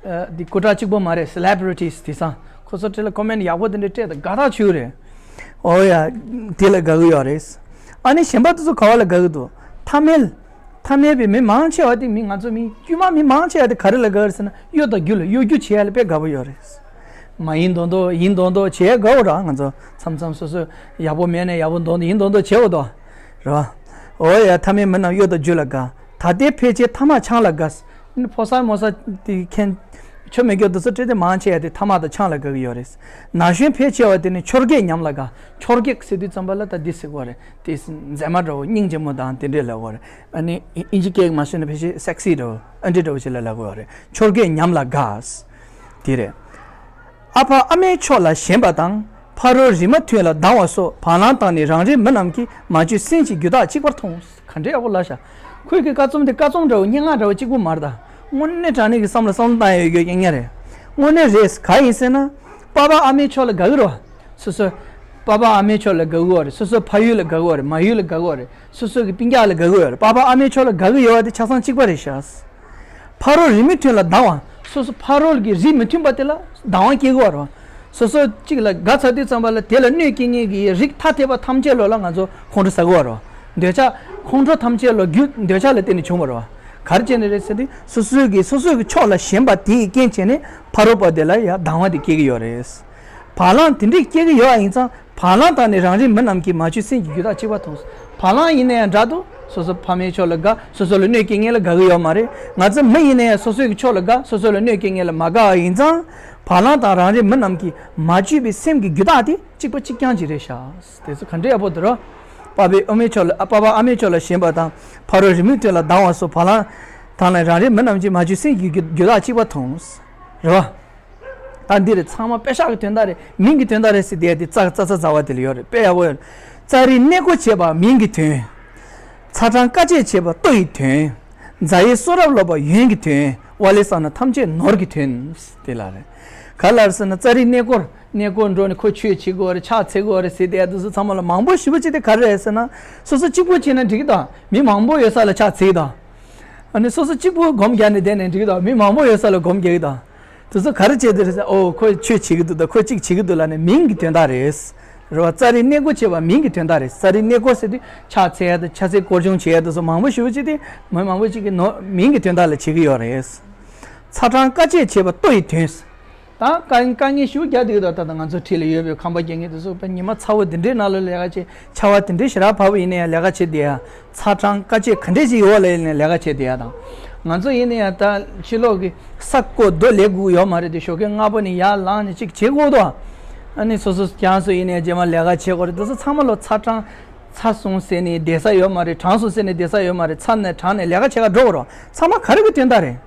ཨ་འདི་སྐུ་དྲག་གཅིག་པོ་མ་རེད། སེ་ལེབ་རི་ཊིས་དེང་སང་ཁོ་ཚོ་འདྲ་ལ་ཀོ་མེན་ཊི་ཡག་པོ་དེ་འདྲ་སྤྲད་དང་དགའ་ཐག་ཆོད་གི་རེད། འོ་ཡ། དེ་ལ་དགའ་གི་ཡོད་རེད། ཨ་ནི་གཞན་པ་དེ་ཚོ་ག་བ་ལ་དགའ་གི་འདུག །ཐ་མལ། ཐ་མལ་པའི་མི་མང་ཆེ་བ་དེ། མི་ང་ཚོ་མི་དཀྱུས་མ་མི་མང་ཆེ་བ་དེ་ག་རེ་ལ་དགའ་གི་རེད་ཟེར་ན། གཡོ་དང་སྒྱུ་ལ། གཡོ་སྒྱུ་བྱེད་ཡ་ལ་དཔེ་དགའ་པོ་ཡོད་རེད། མ་ཡིན་མདོག་མདོག་ཡིན་མདོག་མདོག་བྱེད་ཡ་དགའ་པོ་རེད། ང་ཚོ་མཚམས་མཚམས་སོ་སོ་ཡག་པོ་མེད་ན་ཡག་པོ་མདོག་མདོག་ཡིན་མདོག་མདོག་བྱེད་འོ་དོ། རེད་བ། འོ་ཡ། ཐ་མལ་མི་རྣམས་གཡོ་དང་སྒྱུ་ལ་དགའ། ད་ལྟའི་ཕལ་ཆེར་ཐ་མག་ཆང་ལ་དགའ། ཕོ་གསར་མོ་གསར་དེ་མཁན་ཆོ་མེད་སྐྱོ་དེ་ཚོ་སྤྲད་དེ་མང་ཆེ་བ་དེ་ཐ་མག་དང་ཆང་ལ་དགའ་གི་ཡོད་རེད། ན་གཞོན་ཕལ་ཆེ་བ་དེ་ནི་འཆོར་སྐྱེས་ཉམས་ལ་དགའ། འཆོར་སྐྱེས་ཟེར་དུས་ཙམ་པ་ལ་ད་འདི་ཟེར་གི་ཡོད་རེད། དེ་མཛེས་མ་འདྲ་བོ་སྙིང་རྗེ་མོ་དང་དེ་འདྲས་ལབ་ཀྱི་ཡོད་རེད། ཨ་ནི་ཨིན་ཇི་སྐད་མ་ཤེས་ན་ཕལ་ཆེར་སེག་སི་འདྲ་བོ། ཨ་འདྲས་འདྲ་བོ་ཞིག་ལ་ལབ་ཀྱི་ཡོད་རེད། འཆོར་སྐྱེས་ཉམས་ལ་དགའ། དེ་རེད། ཨ་ཕ་ཨ་མའི་ཕྱོགས་ལ་ཞེན་པ་དང་། ཕ་རོལ་རི་མོ་ཐོན་ལ་སྡང་བ་སོགས་བ་ལང་བཏང་ནས་རང་རེའི་མི་རྣམས་ཀྱིས་མ་བཅོས་སེམས་ཀྱི་རྒྱུ་དག་གཅིག་པར་མཐོང་། ག་འདྲའི་ཡག་པོ་ལབ་ཤག །ཁོས་ཀྱི་ཀ་རྩོམ་དེ་ཀ་རྩོམ་འདྲ་བོ་སྙན་ངག་འདྲ་བོ་གཅིག་པུ་མ་རེད་ད། དངོས་གནས་དྲང་གནས་ཀྱི་བསམ་བློ་བསམ་བློ་བཏང་ཡོད་ཡོད་ཀྱི་ངེས་རེད། དངོས་གནས་རེད། ག་ཡིན་ཟེར་ན། པ་ཕ་ཨ་མའི་ཕྱོགས་ལ་དགའ་གི་རེད་བ། སོ་སོ། པ་ཕ་ཨ་མའི་ཕྱོགས་ལ་དགའ་གི་ཡོད་རེད། སོ་སོ་ཕ་ཡུལ་ལ་དགའ་གི་ཡོད་རེད། མ་ཡུལ་ལ་དགའ་གི་ཡོད་རེད། སོ་སོ་གི་སྤུན་ཀྱག་ལ་དགའ་གི་ཡོད་རེད། པ་ཕ་ཨ་མའི་ཕྱོགས་ལ་དགའ་གི་ཡོད་པ་དེ་ཆ་ཚང་གཅིག་པ་རེད་ཤག །ཕ་རོལ་རིགས་མི་མཐུན་ལ་སྡང་བ། སོ་སོ་ཕ་རོལ་གྱི་རིགས་མི་མཐུན་པ་དེ་ལ་སྡང་བ་སྐྱེ་གི་ཡོད་རེད་བ། སོ་སོ་གཅིག་ལ་དགའ་ཚར་དུས་ཙམ་པ་ལ་དེ་ལ་གནོད་སྐྱེལ་མཁན་གྱི་རིགས་ཐ་དད་པ་ཐམས་ཅད་ལོ་ལ་ང་ཚོ་ཁོང་ཁྲོ་ཟ་གི་ཡོད་རེད་བ། འདོད་ཆགས། ཁོང་ཁྲོ་ཐམས་ཅད་ལོ་རྒྱུ་འདོད་ཆགས་ལ་བརྟེན་ནས་བྱུང་བ་རེད་བ། ག་རེ་བྱས་ནས་རེད་ཟེར་དུས་སོ་སོའི་གི་སོ་སོའི་གི་ཕྱོགས་ལ་ཞེན་པ་དེ་ཡི་རྐྱེན་བྱས་ནས་ཕ་རོལ་པོ་དེ་ལ་ཡང་སྡང་བ་དེ་སྐྱེ་གི་ཡོད་རེད། བ་ལང་དེ་འདྲས་སྐྱེ་གི་ཡོད་པ་ཡིན་ཙང་། བ་ལང་བཏང་ནས་རང་རེའི་མི་རྣམས་ཀྱིས་མ་བཅོས་སེམས་ཀྱི་རྒྱུ་དག་གཅིག་པ་མཐོང་། བ་ལང་ཡིན་ན་ཡང་འདྲ་འདུག་སོ་སོ་ཕ་མའི་ཕྱོགས་ལ་དགའ། སོ་སོ་ལ་གནོད་སྐྱེལ་མཁན་ལ་དགའ་གི་ཡོད་མ་རེད། ང་ཚོ་མི་ཡིན་ན་ཡང་སོ་སོའི་གི་ཕྱོགས་ལ་དགའ། སོ་སོ་ལ་གནོད་སྐྱེལ་མཁན་ལ་མ་དགའ་བ་ཡིན་ཙང་། བ་ལང་དང་རང་རེའི་མི་རྣམས་ཀྱིས་མ་བཅོས་པའི་སེམས་ཀྱི་རྒྱུ་དག་དེ་གཅིག་པ་གཅིག་རྐྱང་ཅིག་རེད་ཤག །དེ་ཚོ་ག་འདྲའི་ཡག་པོ་འདུག་རོ། པ་ཕའི་ཨ་མའི་ཕྱོགས་ལ། ཨ། པ་ཕ་ཨ་མའི་ཕྱོགས་ལ་ཞེན་པ་དང་། ཕ་རོལ་རིགས་མི་མཐུན་ལ་སྡང་བ་སོགས་བ་ལང་དང་ལ་རང་རེའི་མི་རྣམས་ཀྱིས་མ་བཅོས་སེམས་ཀྱི་རྒྱུ་རྒྱུ་དག་གཅིག་པ་མཐོང་། རེད་བ། ད་འདི་རེད། ཚང་མ་དཔེ་ཤག་གི་དོན་དག་རེད། མིང་གི་དོན་དག་རེད་ཟེར་བསྡད་དེ་ཙག་ཙག་ཙག་ཙག་བ་དེ་ལ་ཡོད་རེད། དཔེ་ཡག་པོ་ཡོད་རེད། ཙཱ་རི་གནས་སྐོར་བྱེད་པ་མིང་གི་དོན། ཚ་གྲང་དཀའ་སྤྱད་བྱེད་པ་ལྟོ་ཡི་དོན། རྫ་ཡི་གསུང་རབ་ཀློག་པ་ཡོན་གྱི་དོན། ཝ་ལེ་བསམ་ན་ཐམས་ཅད་ནོར་གྱི་དོན། དེ་ལ་རེད། ག་ལ་རེད་ཟེར་ན་ཙཱ་རི་གནས་སྐོར། གནས་སྐོར་འགྲོ་ནས་ཁོ་ཆོས་བྱེད་དགོས་རེད། ཕྱག་འཚལ་དགོས་རེད་ཟེར་བསྡད་དེ་ཚོ་ཚང་མ་ལ་མང་པོ་ཞེ་པོ་ཅིག་དེ་ག་རེ་རེད་ཟེར་ན། སོ་སོ་གཅིག་པོ་བྱས་ན་འགྲིག་གི་དང་། མི་མང་པོ་ཡོད་ས་ལ་ཕྱག་འཚལ་གི་དང་། ཨ་ནི་སོ་སོ་གཅིག་པོ་སྒོམ་རྒྱག་ནས་བསྡད་ནས་འགྲིག་གི་དང་། མི་མང་པོ་ཡོད་ས་ལ་སྒོམ་རྒྱག་གི་དང་། དེ་ཚོ་ག་རེ་བྱེད་དེ་རེད་ཟེར། ཨོ་ཁོས་ཆོས་བྱེད་ཀྱི་འདུག་དང་། ཁོས་གཅིག་བྱེད་ཀྱི་འདུག་ལབ་ནས་མིང་གི་དོན་དག་རེད། རེད་བ། ཙཱ་རི་གནས་སྐོར་བྱེད་པ་མིང་གི་དོན་དག་རེད། ཙཱ་རི་གནས་སྐོར་ཟེར་དུས་ཕྱག་འཚལ་ཡ་དང་། ཕྱག་འཚལ་སྐོར་སྦྱོང་བྱེད་ཡ་དང་སོགས་མང་པོ་ཞེ་པོ་ཅིག་དེ། མི་མང་པོ་ཅིག་གིས་ནོར་མིང་གི་དོན་དག་ལ་བྱེད་ཀྱི་ཡོད་རེད། ཚ་གྲང་དཀའ་སྤྱད་བྱེད་པ་ལྟོ་ཡི་དོན། ད་དཀའ་དཀའ་ངལ་ཞེ་པོ་རྒྱག་བསྡད་ཀྱི་འདུག་ད་ལྟ་ང་ཚོ་འཁྲིས་ལ་ཡོད་པའི་ཁམས་པ་རྒྱག་མཁན་དེ་ཚོ་དཔེ་ཉི་མ་ཚ་བོ་འདི་འདྲའི་ནང་ལ་ལས་ཀ་བྱེད། ཆར་པ་དེ་འདྲའི་ཞེ་དྲག་བབས་པ་ཡིན་ན་ཡང་ལས་ཀ་བྱེད་བསྡད་ཡ། ཚ་གྲང་དཀའ་སྤྱད་ག་འདྲས་ཅིག་ཡོད་པ་ལ་ཡིན་ན་ལས་ཀ་བྱེད་བསྡད་ཡ་དང་། ང་ཚོ་ཡིན་ན་ཡང་ད་ཕྱི་ལོགས་ཀྱི་ས་རྐོ་རྡོ་ལས་དགོས་ཀྱི་ཡོད་མ་རེད་དེ། ཞོགས་ཀས་སྔ་པོ་ནས་ཡར་ལངས་ནས་ཅིག་བྱེད་དགོས་འདུག་ཨ་ནི་སོ་སོ་རྒྱང་སོ་ཡིན་ན་ཡང་རྗེས་མ་ལས་ཀ་བྱེད་དགོས་རེད། དེ་ཚོ་ཚང་མ་ལོ་ཚ་གྲང་། ཚ་སོང་ཟེར་ནས་བསྡད་ས་ཡོད་མ་རེད། གྲང་སོང་ཟེར་ནས་བསྡད་ས་ཡོད་མ་རེད། ཚ་ནས་གྲང་ནས་ལས་ཀ་བྱེད་ག་འགྲོ་དགོས་རེད། ཚང་མ་ག་རེ་གི་དོན་དག་རེད།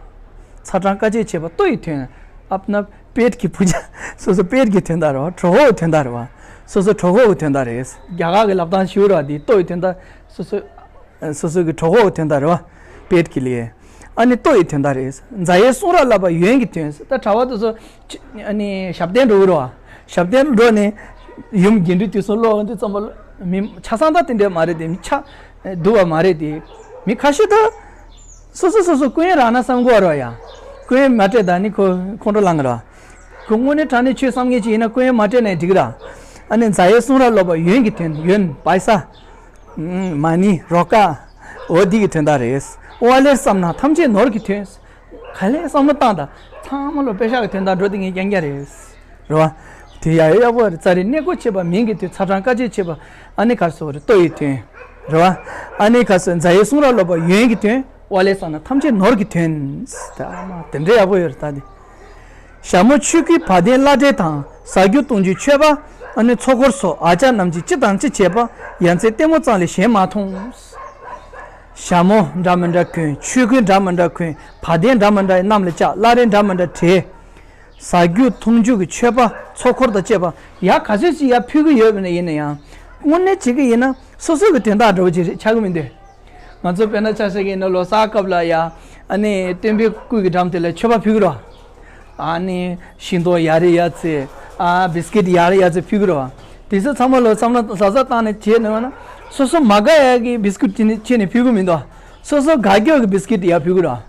ཚ་གྲང་དཀའ་སྤྱད་བྱེད་པ་ལྟོ་ཡི་དོན། ཨཔ་ན་པེཊ་ཀྱི་བུ་ཆ། སོ་སོ་པེཊ་ཀྱི་དོན་དག་རེད་བ། གྲོད་ཁོག་གི་དོན་དག་རེད་བ། སོ་སོ་གྲོད་ཁོག་གི་དོན་དག་རེད། རྒྱ་གར་གྱི་ལབ་སྟངས་ཞུ་ར་དེ་ལྟོ་ཡི་དོན་དག་སོ་སོ། སོ་སོ་གི་གྲོད་ཁོག་གི་དོན་དག་རེད་བ། པེཊ་ཀྱི་ལས། ཨ་ནི་ལྟོ་ཡི་དོན་དག་རེད། རྫ་ཡི་གསུང་རབ་བསླབ་པ་ཡོན་གྱི་དོན། ད་གྲྭ་པ་དེ་ཚོ་ཨ་ནི་ཞབས་བརྟན་འགྲོ་གི་རེད་བ། ཞབས་བརྟན་འགྲོ་ནས་ཡུམ་དགེ་འདུན་དུས་གསུམ་ཀློག་འདི་ཙམ་པ་མི་ཆ་ཚང་ད་དེ་འདྲ་མ་རེད་དེ། མི་ཆ་སྡུག་པ་མ་རེད་དེ། མི་ཁ་ཤས་ད་སོ་སོ་སོ་སོ་སྐུ་ཡོན་རག་ན་བསམ་གི་ཡོད་རེད་བ་ཡ། སྐུ་ཡོན་མ་སྤྲད་ད་ནི་ཁོ་ཁོང་ཁྲོ་ལངས་གི་རེད་བ། ཁོ་དངོས་གནས་དྲང་གནས་ཆོས་བསམ་མཁན་ཅིག་ཡིན་ན་སྐུ་ཡོན་མ་སྤྲད་ནའི་འགྲིག་གི་རེད། ཨ་ནི་རྫ་ཡི་གསུང་རབ་ཀློག་པ་ཡོན་གྱི་དོན། ཡོན་པའི་ས། ཨུམ། མ་ཎི་རོ་ཀ། འོ་འདི་གི་དོན་དག་རེད། ཝ་ལེར་བསམ་ན་ཐམས་ཅད་ནོར་གྱི་དོན། ག་ལེར་བསམ་བློ་བཏང་དང་། ཚང་མ་ལོ་པེ་ཤག་གི་དོན་དག་འགྲོ་དེ་ངས་རྐྱང་རྐྱང་རེད། རེད་བ། དེ་ཡག་ཡོད་ཡག་པོ་རེད། ཙཱ་རི་གནས་སྐོར་བྱེད་པ་མིང་གི་དོན། ཚ་གྲང་དཀའ་སྤྱད་བྱེད་པ་ཨ་ནི་ག་རེ་ཟེར་དགོས་རེད། ལྟོ་ཡི་དོན། རེད་བ། ཨ་ནི་ག་རེ་ཟེར། རྫ་ཡི་གསུང་རབ་ཀློག་པ་ཡོན་གྱི་དོན། ཝ་ལེར་བསམ་ན་ཐམས་ཅད་ནོར་གྱི་དོན། ད་མ་དེ་འདྲ་ཡག་པོ་ཡོད་རེད་ད་དེ། ཞྭ་མོ་ཆོས་སྐུའི་བ་དན་བླ་བྲེ་དང་། ཟ་རྒྱུ་བཏུང་རྒྱུའི་མཆོད་པ་ཨ་ནི་ཚོགས་འཁོར་སོགས། ཨ་ཅག་རྣམས་ཀྱིས་ཅི་དང་ཅི་བྱས་པ། ཡ་མཚན་ལྟད་མོ་ཙམ་ལས་གཞན་མ་མཐོང་། ཞྭ་མོ་འདྲ་མི་འདྲ་གོན། ཆོས་གོས་འདྲ་མི་འདྲ་གོན། བ་དན་འདྲ་མི་འདྲ་ཡི་གནམ་ལ་བཅག་བླ་རེ་འདྲ་མི་འདྲ་བྲེས། ཟ་རྒྱུ་འཐུང་རྒྱུ་གི་མཆོད་པ་ཚོགས་འཁོར་དང་བཅས་པ་ཡ་ག་ཚོད་ཅིག་ཡར་ཕུལ་གི་ཡོད་པ་ན་ཡིན་ན་ཡང་། དངོས་གནས་བྱེད་ཀྱི་ཡིན་ན་སོ་སོ་གི་དོན་དག་འདྲ་བོ་ཅིག་རེད་ཆགས་ཀྱི་མི་འདུག་ང་ཚོ་དཔེར་ན་ཆ་བཞག་གི་ཡིན་ན་ལོ་གསར་སྐབས་ལ་ཡ། ཨ་ནི་སྟོན་པའི་སྐུ་གི་འགྲམ་དེ་ལ་མཆོད་པ་ཕུལ་གི་རེད། ཨ་ནི་ཤིང་ཏོག་ཡ་རེ་ཡ་ཙེ། ཨ་བིས་ཀིཊ་ཡ་རེ་ཡ་ཙེ་ཕུལ་གི་རེད། དེ་ཚོ་ཚང་མ་ལོ་བསམ་བློ་ཟབ་ཟབ་བཏང་ནས་བྱས་ནས་ཡོང་ན། སོ་སོ་མ་དགའ་ཡ་གི་བིས་ཀིཊ་ཁྱེར་ནས་ཁྱེར་ནས་ཕུལ་གི་མི་འདུག་སོ་སོ་དགའ་རྒྱུ་གི་བིས་ཀིཊ་ཡ་ཕུལ་གི་རེད།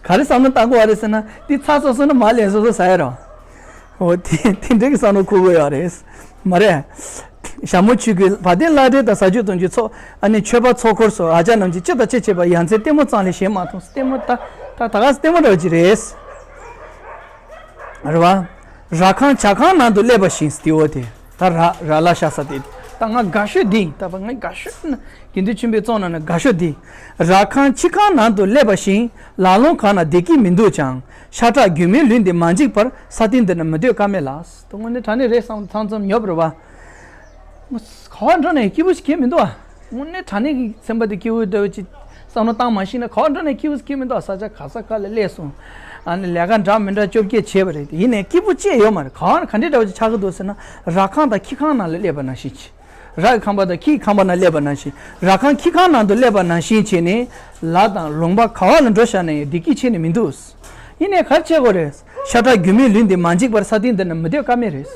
ག་རེ་བསམ་བློ་བཏང་དགོས་པ་རེད་ཟེར་ན། འདི་ཚར་སོང་སོང་ན་མར་ལེན་སོ་སོ་ཟ་ཡ་རེད། འོ་དེ་དེ་འདྲའི་བསམ་བློ་འཁོར་དགོས་ཡོད་རེད། མ་རེད། ཞྭ་མོ་ཆོས་སྐུའི་བ་དན་བླ་བྲེ་དང་། ཟ་རྒྱུ་བཏུང་རྒྱུའི་ཚོགས། ཨ་ནི་མཆོད་པ་ཚོགས་འཁོར་སོགས། ཨ་ཅག་རྣམས་ཀྱིས་ཅི་དང་ཅི་བྱས་པ། ཡ་མཚན་ལྟད་མོ་ཙམ་ལས་གཞན་མ་མཐོང་། ལྟད་མོ་ད་ད་ད་ག་ལྟད་མོ་འདྲ་བོ་ཅིག་རེད། རེད་བ། ར་ཁང་ཇ་ཁང་ནང་དུ་སླེབས་པ་བཞིན་ཟེར་དེ། འོ་དེ་ད་ར་ར་ལ་ཤ་ས་དེ། ད་ང་དགའ་ཤོས་འདི། ད་བ་ང་དགའ་ཤོས་ན་དགེ་འདུན་ཆོས་འཕེལ་ཚོགས་ནང་ན་དགའ་ཤོས་འདི། ར་ཁང་ཁྱི་ཁང་ནང་དུ་སླེབས་པ་བཞིན། ལ་ལུང་གང་ན་བདེ་སྐྱིད་མི་འདུག་ཀྱང་། ཤ་ཁྲག་རྒྱུས་མེད་ལུས་འདི་མ་འཇིག་པར། ས་སྟེང་འདི་ན་མི་སྡོད་ཀ་མེད་ལགས། ད་དངོས་གནས་དྲང་གནས་རེད་བསམ། ཚང་ཚང་ཉོབ་རེད་བ། ག་བ་འགྲོ་ནས་སྐྱིད་པོ་ཞིག་ཁྱེད་མི་འདུག་ཨ། དངོས་གནས་དྲང་གནས་ཀྱི་སེམས་པ་དེ་སྐྱིད་པོ་འདྲ་བོ་ཅིག་བསམ་བློ་བཏང་མ་ཤེས་ན། ག་བ་འགྲོ་ནས་སྐྱིད་པོ་ཞིག་ཁྱེད་མི་འདུག་ཨ། ས་ཆ་ག་ས་ག་ལ་སླེབས་སོང་། ཨ་ནི་ལས་ཀ་འདྲ་མི་འདྲ་བཅོ་བརྒྱད་བྱས་པ་རེད། ཡིན་ནའི་སྐྱིད་པོ་ཅི་ཡོད་མ་རེད། ག་བ་ག་འདྲས་འདྲ་བོ་ཅིག་ཆགས་ཀྱི་འདུག་ཟེར་ན། ར་ཁང་དང་ཁྱི་ཁང་ནང་ལ་སླེབས་པ་ནང་བཞིན་ཅིག་ར་གི་ཁང་པ་དང་ཁྱི་ཁང་པ་ནང་སླེབས་པ་ནང་བཞིན། ར་ཁང་ཁྱི་ཁང་ནང་དུ་སླེབས་པ་ནང་བཞིན་བྱས་ནས། ལ་དང་ལུང་པ་ག་བ་ལ་འགྲོ་བཞག་ན་ཡང་བདེ་སྐྱིད་ཁྱེད་ནི་མི་འདུག་ཡིན་ནའི་ག་རེ་བྱེད་དགོས་རེད། ཤ་ཁྲག་རྒྱུས་མེད་ལུས་འདི་མ་འཇིག་པར། ས་སྟེང་འདི་ན་མི་སྡོད་ཀ་མེད་རེད།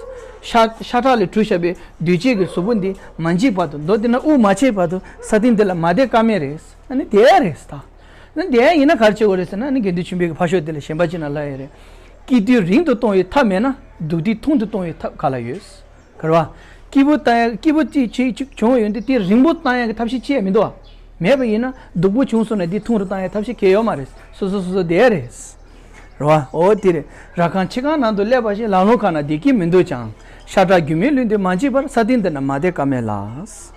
ཤ་ཤ་ཁྲག་ལས་གྲུབ་བཞག་པའི་འདུས་བྱས་ཀྱི་གཟུགས་པོ་འདི་མ་འཇིག་བར་དུ། མདོ་འདི་ན་དབུགས་མ་ཆད་བར་དུ་ས་སྟེང་འདི་ལ་མ་བསྡད་ཀ་མེད་རེད། ཨ་ནི་བསྡད་ཡ་རེད་ད། ཨ་ནི་བསྡད་ཡ་ཡིན་ན་ག་རེ་བྱེད་དགོས་རེད་ཟེར་ན། ཨ་ནི་དགེ་འདུན་ཆོས་འཕེལ་གྱི་ཕར་ཕྱོགས་འདི་ལ་ཞེན་པ་ཅིག་ན་ལབ་ཡ་རེད། སྐྱིད་དུས་རིང་དུ་གཏོང་བའི་ཐབས་མེད་ན། སྡུག་དུས་ཐུང་དུ་གཏོང་བའི་ཐབས་ག་ལ་ཡོད། ག་རེ་བ། སྐྱིད་པོ་བཏང་ཡ། སྐྱིད་པོ་ཅིག་ཅིག་ཅིག་བྱུང་བ་ཡོད་དུས་དེ་རིང་པོ་བཏང་ཡ་གི་ཐབས་ཤེས་ཅི་ཡང་མི་འདུག་བ། མེད་པ་ཡིན་ན་སྡུག་པོ་བྱུང་སོང་ན་དེ་ཐུང་རུ་བཏང་ཡ་ཐབས་ཤེས་གང་ཡང་ཡོད་མ་རེད། སོ་སོ་སོ་སོ་བསྡད་ཡ་རེད། རེད་བ། འོ་དེ་རེད། ར་ཁང་ཁྱི་ཁང་ནང་དུ་སླེབས་པ་བཞིན། ལ་ལུང་གང་ན་བདེ་སྐྱིད་མི་འདུག་ཀྱང་། ཤ་ཁྲག་རྒྱུས་མེད་ལུས་འདི་མ་འཇིག་པར། ས་སྟེང་འདི་ན་མ་བསྡད་ཀ་མེད་ལགས།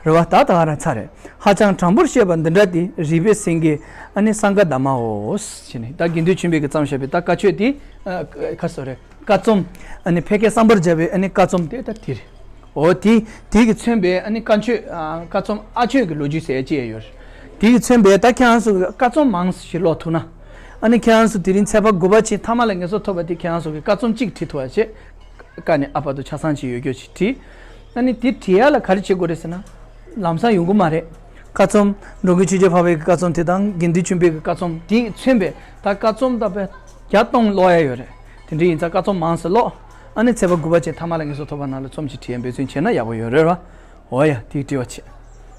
རེད་བ། ད་ད་ག་རང་ཚར་རེད། ཧ་ཅང་དྲང་པོར་བཤད་པ་འདི་འདྲ་སྟེ། རིགས་པའི་སེང་གེ་ཨ་ནི་སངྒ་དྷརྨའོ། ཞེས་ནས་ད་དགེ་འདུན་ཆོས་འཕེལ་གྱིས་བརྩམས་བཞག་པའི་ད་བཀའ་ཆོས་དེ། ཨ་ཁ་སོ་རེད། བཀའ་རྩོམ། ཨ་ནི་ཕལ་སྐད་གསར་པར་སྦྱར་བའི་ཨ་ནི་བཀའ་རྩོམ་དེ་ད་དེ་རེད། འོ་དེ་དེ་གིས་མཚོན་པའི་ཨ་ནི་བཀའ་ཆོས། ཨ་བཀའ་རྩོམ་ཨ་ཆོས་ཀྱི་ལོ་རྒྱུས་ཟེར་ཡ་ཅིག་ཡང་ཡོད་རེད། དེ་གིས་མཚོན་པའི་ད་ཁྱེད་རང་ཚོ་གིས་བཀའ་རྩོམ་མང་ཞིག་ཀློག་ཐུབ་ན། ཨ་ནི་ཁྱེད་རང་ཚོ་དེ་རིང་ཚེས་པ་དགུ་པ་ཅིག་ཐ་མ་ལ་ངེས་སོ་ཐོབ་པ་དེ་ཁྱེད་རང་ཚོ་གི་ཀ་རྩོམ་གཅིག་བྲིས་ཐུབ་པ་བྱེད། ཀ་ནས་ཨ་བར་དུ་ཆ་ཚང་ཅིག་ཡོད་རྒྱུ་ཅིག་བྲིས། ཨ་ནི་དེ་བྲིས་ཡ་ལ་ག་རེ་བྱེད་དགོས་རེད་ཟེར་ན། ལམ་སང་ཡོང་གི་མ་རེད། ཀ་རྩོམ། འགྲོ་མགོན་ཆོས་རྒྱལ་འཕགས་པའི་ཀ་རྩོམ་དེ་དང་དགེ་འདུན་ཆོས་འཕེལ་གྱི་ཀ་རྩོམ་དེས་མཚོན་པའི་ད་ཀ་རྩོམ་ད་དཔེ་བརྒྱ་སྟོང་ཀློག་ཡ་ཡོད་རེད། དེ་འདྲ་ཡིན་ཙང་ཀ་རྩོམ་མང་ཙམ་ཀློག་ཨ་ནི་ཚེས་པ་དགུ་པ་ཅིག་ཐ་མ་ལ་ངེས་སོ་ཐོབ་པ་ནང་ལ་རྩོམ་ཅིག་བྲིས་ཡ་འབད་བརྩོན་བྱས་ན་ཡག་པོ་ཡོད་རེད་བ། འོ་ཡ། དེ་བྲིས་པ་བྱེད།